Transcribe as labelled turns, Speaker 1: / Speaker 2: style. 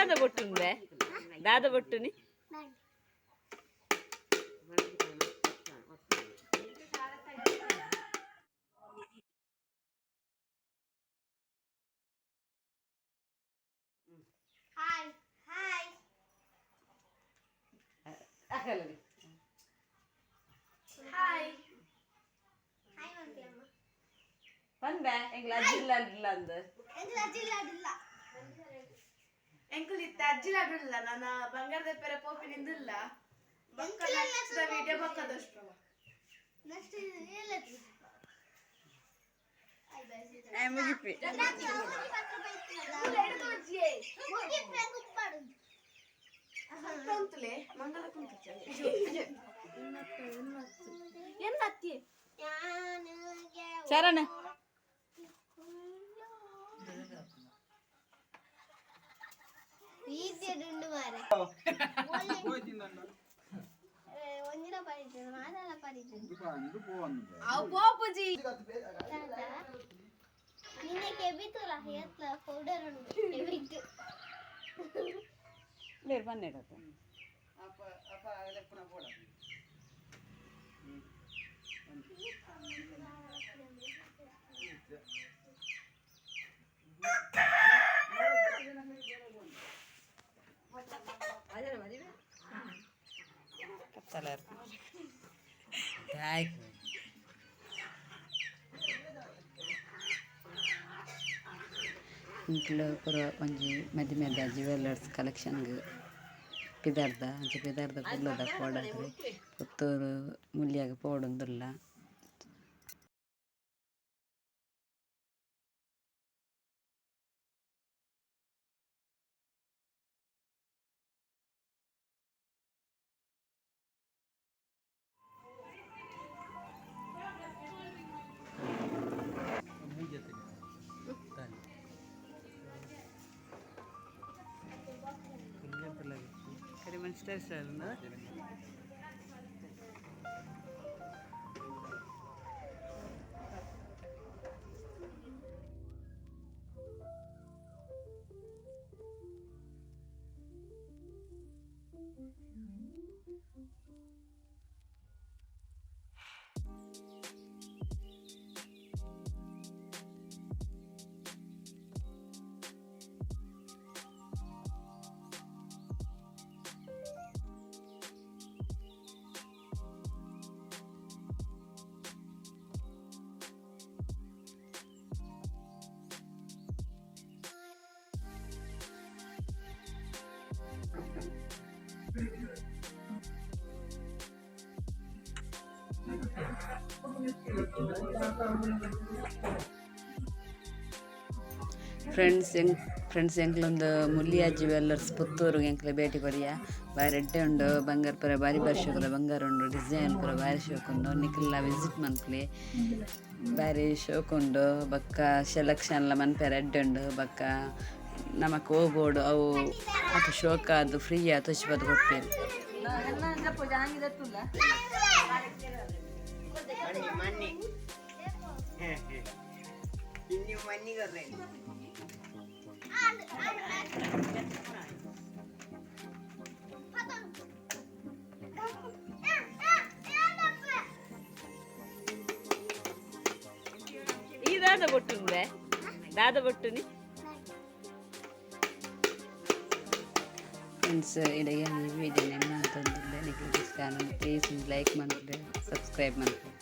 Speaker 1: ದಾದ ಬೊಟ್ಟುಂದೆ ದಾದ ಬೊಟ್ಟುನಿ.
Speaker 2: Hi hi. ಹಾಯ್ ಹಾಯ್ ಮಂತ್ಲಮ್ಮ.
Speaker 1: ಪಂದೆ ಎಂಗ್ಲ ಅಜ್ಜಿಲ್ಲ ಅಲ್ಲ ಅಂದ್.
Speaker 2: ಎಂಕುಲು ಅಜ್ಜಿಲ್ಲ ಅದಿಲ್ಲ.
Speaker 3: ಎಂಕುಲು ಇತ್ತೆ ಅಜ್ಜಿಲ ಅಡ್ಡುಲ್ಲ ನನ್ನ ಬಂಗಾರದ ಪೆರೆ ಪೋಪಿ ನಿಂದಿಲ್ಲ ಬೊಕ್ಕ ನೆಕ್ಸ್ಟ್ ವಿಡಿಯೋ ಬೊಕ್ಕ ದೋಷ್ಪ್ರವ.
Speaker 2: ನೆಕ್ಸ್ಟ್ ಎಲ್ಲದು?
Speaker 1: ಮುಗಿಪಿ.
Speaker 3: ಕುಂತಲೆ ಮಂಗಲ ಕುಂತ. ಎನ್ನತ್ತಿ?
Speaker 1: ಚರಣ.
Speaker 2: ಈದ್ಯಡುಂಡು ಮಾರೆ. ಒಂಜಿನ ಪರಿಚಯ ಮಾತಾಡ ಪರಿಚಯ.
Speaker 3: ಅವು ಪೋಪುಜಿ.
Speaker 2: ನಿನ್ನೆ ಕೆಬಿತುಲ ಎತ್ಲ ಪೌಡರ್ ಉಂಡು ಕೆಬಿಟ್ಟು.
Speaker 1: ಬೇರೆ ಬಂದಿಡತ್ತೆ.
Speaker 4: ಇಂಟ್ಲು ಪೂರ ಒಂಜಿ ಮದಿಮೆದ ಜ್ಯುವೆಲ್ಲರ್ಸ್ ಕಲೆಕ್ಷನ್ಗ್ ಪಿದರ್ದ ಅಂಚ ಪಿದರ್ದ ಕುಲ್ಲುದ ಪೋಡಾದ್ರೆ ಪುತ್ತೂರು ಮುಲ್ಯಾಗ್ ಪೋವೊಡೊಂದುಲ್ಲ. ಫ್ರೆಂಡ್ಸ್ ಎಂಕ್ ಫ್ರೆಂಡ್ಸ್ ಎಂಕ್ಲೊಂದು ಮುಲ್ಲಿಯಾ ಜ್ಯುವೆಲ್ಲರ್ಸ್ ಪುತ್ತೂರು ಎಂಕ್ಲೆ ಭೇಟಿ ಕೊರಿಯ. ಬಾರಿ ಎಡ್ಡೆ ಉಂಡು. ಬಂಗಾರ ಪೂರ ಬಾರಿ ಬಾರಿ ಶೋಕುದ ಬಂಗಾರ ಉಂಡು. ಡಿಸೈನ್ ಪೂರ ಬಾರಿ ಶೋಕ್ ಉಂಡು. ನಿಕುಲ್ಲ ವಿಸಿಟ್ ಮನ್ಪುಲೆ. ಬಾರಿ ಶೋಕ್ ಉಂಡು. ಬೊಕ್ಕ ಸೆಲೆಕ್ಷನ್ ಲ ಮನ್ಪೆರೆ ಎಡ್ಡೆ ಉಂಡು. ಬೊಕ್ಕ ನಮಕ್ ಓಬೋಡು ಅವು ಅತ್ ಶೋಕ್ ಆದ್ ಫ್ರೀ ಆದ್ ತೋಜಿಪಾದ್ ಕೊರ್ಪೆರ್.
Speaker 1: ಈ ದಾದ ಬೊಟ್ಟುಂದೆ ದಾದ ಬೊಟ್ಟುನಿ.
Speaker 4: ಫ್ರೆಂಡ್ಸ್, ಇಡೆಗೆ ಈ ವಿಡಿಯೋ ನಿಮ್ಮ ಅಂತಂದಿಲ್ಲ. ನಿಮಗೆ ಇಷ್ಟ ಪ್ಲೀಸ್ ಲೈಕ್ ಮನ್ಪುಲೆ, ಸಬ್ಸ್ಕ್ರೈಬ್ ಮನ್ಪುಲೆ.